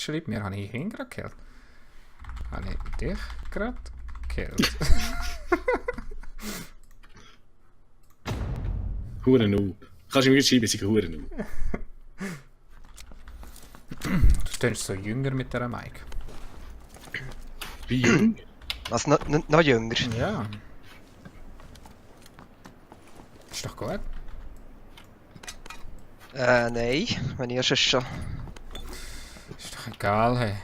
schreib mir, habe ich ihn gerade gekillt? Habe ich dich gerade gekillt? Huren. Kannst du mir schreiben, dass ich Huren. Du tönst so jünger mit dieser Mike. Wie jung? Was, noch jünger? Ja. Ist doch gut. Nein, wenn ich ja schon... Ist doch egal, hey.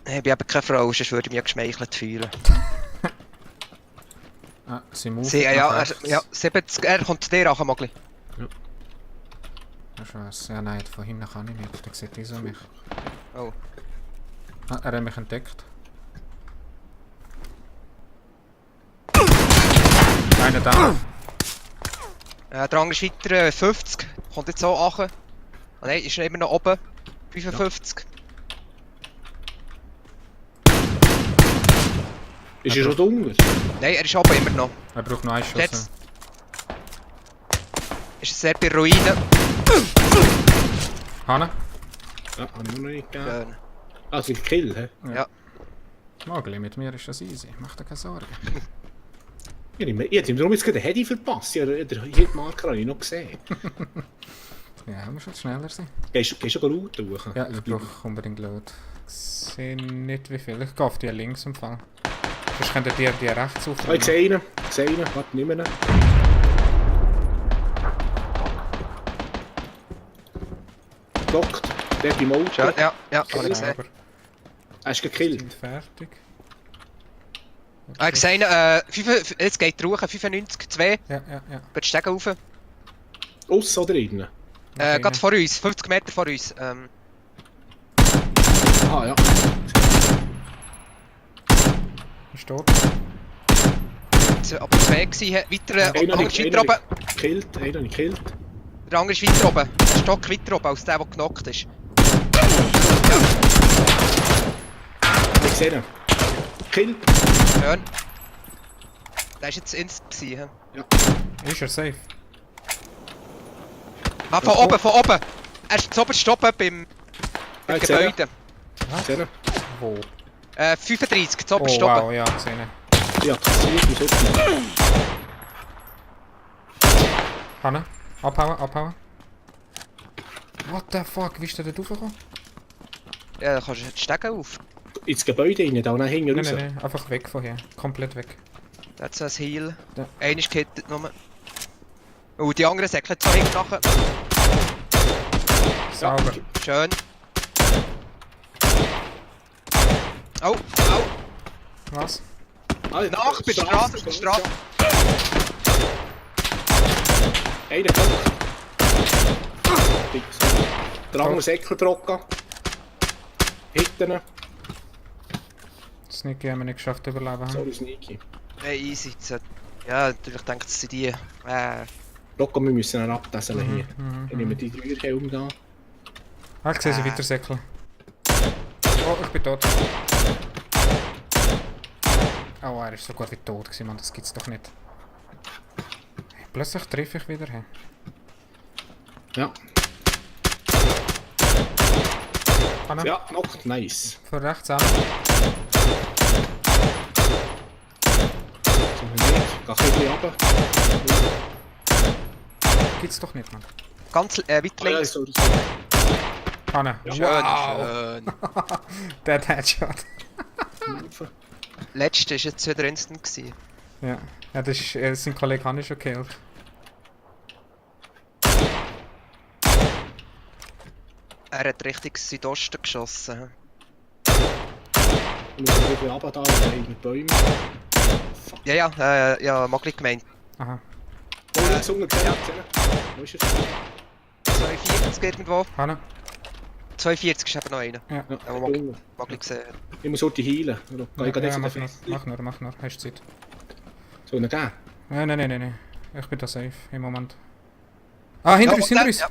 Ich bin eben keine Frau, sonst würde ich mich ja geschmeichelt fühlen. Ah, sie muss. Ja, 70, er kommt zu dir auch, Mogli. Hast du was? Ja, nein, von hinten kann ich nicht. Der sieht so mich. Oh. Ah, er hat mich entdeckt. Einer da. Der andere ist weiter 50, kommt jetzt so an. Oh nein, ist immer noch oben. 55. Ist er schon dunkel? Nein, er ist oben immer noch. Er braucht noch einen Schuss. Jetzt ist es sehr bei Ruinen. Hanne? Ja, habe ich noch nicht gegeben. Schön. Also ein Kill, hä? Ja. Mogli, mit mir ist das easy. Mach dir keine Sorgen. Ich hätte ihm darum jetzt gerade den Hedi verpasst. Ja, den Hitmarker habe ich noch gesehen. Ja, muss jetzt schneller sein. Gehst du schon laut durch? Ja, ich brauche unbedingt Loot. Ich sehe nicht wie viel. Ich gehe auf die links empfangen. Sonst könnt ihr die rechts Ah, aufnehmen. ich sehe ihn. Warte, nimm ihn. Dockt. Der beim Auto. Schön, ja, hab ich Ja, gesehen. aber Er ist sind gekillt. fertig. Ich habe gesehen, jetzt geht die Ruhe, 95, 2. Ja. Geht die Stege rauf. Aussen oder innen? Okay, Gerade vor uns, 50 Meter vor uns. Ah, ja. Ist tot. Aber 2 gewesen, weiter, Einer ist weiter oben. gekillt. Einer nicht gekillt. Der andere ist weiter oben. Ein Stock weiter oben als der genockt ist. Ich sehe ihn. Gekillt. Schön. Der war jetzt inst gewesen. Ist er safe? Ah, von oben! Er ist zu oberst oben beim Ich sehe ihn. Gebäude. Ich sehe ihn. Wo? 35, zu Oh oberst wow, oben. ja, gesehen. Ja, kassiert. Wie sollte Hanne, abhauen. What the fuck, wie ist der da raufgekommen? Ja, dann kannst du die Stege auf. ins Gebäude rein, da unten hinten raus? Nein, einfach weg von hier. Komplett weg. Das ist ein Heal. Ja. Einer ist gehittet nur. Oh, die anderen säckeln zwar hinten nachher. Sauber. Schön. Oh. Was? Nach, bei der Straße. Einer kommt. Der andere Säckel trocken. Hinten. Sneaky haben wir nicht geschafft zu überleben. Sorry, Sneaky. Hey, easy. Ja, natürlich denkt es sind die. Rocco, wir müssen ihn abtessen hier. Ich nehme die Dreierhelm da. Ah, ich sehe sie weiter säckeln. Oh, ich bin tot. Oh, er ist so gut wie tot gewesen, Mann. Das gibt's doch nicht. Plötzlich treffe ich wieder. Hey. Ja. Anna, Ja, noch nice. von rechts an. So nicht. Geh ein bisschen runter. Gibt's doch nicht, Mann. Ganz weit Ah, ja, links. sorry. Anna, Schön, wow! schön. Der Headshot. Letzte war jetzt wieder instant gewesen. Ja, ja das ist, sein Kollege habe ich schon gekillt. Er hat richtig Südosten geschossen. Ich muss ein bisschen runter da, hinter die Bäume. Ja, Mogli gemeint. Aha. Oh, jetzt unten gesehen. Wo ist er? 42 irgendwo. Hanna? 42 ist eben noch einer. Ja. Ja, Ja, unten. Mogli gesehen. Ich muss heute heilen. Oder? Geh ich gerade Ja, jetzt mach nur. Hast du Zeit? Soll ich ihn geben? Nein. Ich bin da safe im Moment. Ah, hinter uns! Ja, 25.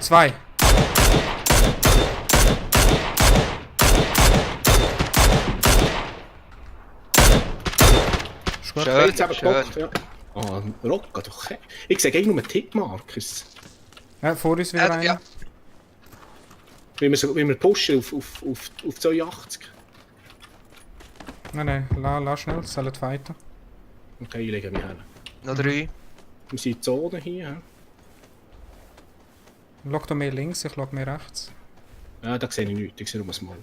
2. Ist gut. Schön. Jetzt eben gebockt, ja. Ah, Rocco, doch. Ich sehe eigentlich nur Tippmarkers. Vor uns wieder einer. Ja. Wenn wir pushen auf 82. Nein, lass schnell, sollen fighten. Okay, ich lege mich hin. Noch 3. Wir sind in der Zone hier. Ja, Schau da mehr links, ich schau mehr rechts. ja da sehe ich nichts, ich sehe nur ein Mal.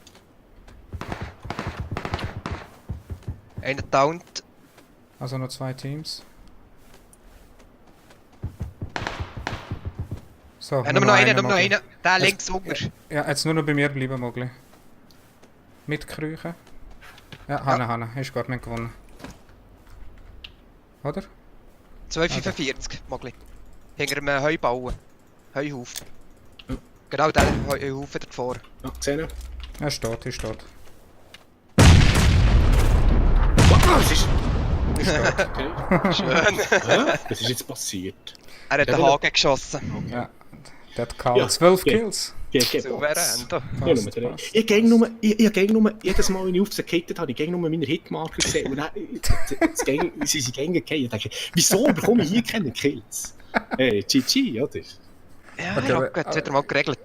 Einer downed. Also noch 2 Teams. So, Nur noch einen, nur noch Mogli. einen. Der links unter. Ja, jetzt nur noch bei mir bleiben, Mogli. Mitkriechen. Ja, Hanne, ist gerade nicht gewonnen. Oder? 2,45, Mogli. Hinter einem Heubauen. Heuhaufen. Ja. Genau der Heuhaufen davor. Ja, gesehen? Er steht. Was ist... Okay. Schön. Hä? Was ist jetzt passiert? Er hat den Haken geschossen. Ja, der hat Karl Ja, 12 ja. Kills. Souverän, da. Ja, nur drei. Ich ging nur, jedes Mal, wenn ich auf sie gehittet habe, ich ging nur meine Hitmarker gesehen und dann, sie sind gegen gefallen. Ich dachte, wieso bekomme ich hier keine Kills? GG, oder? Ja, Rocket, jetzt wieder mal geregelt.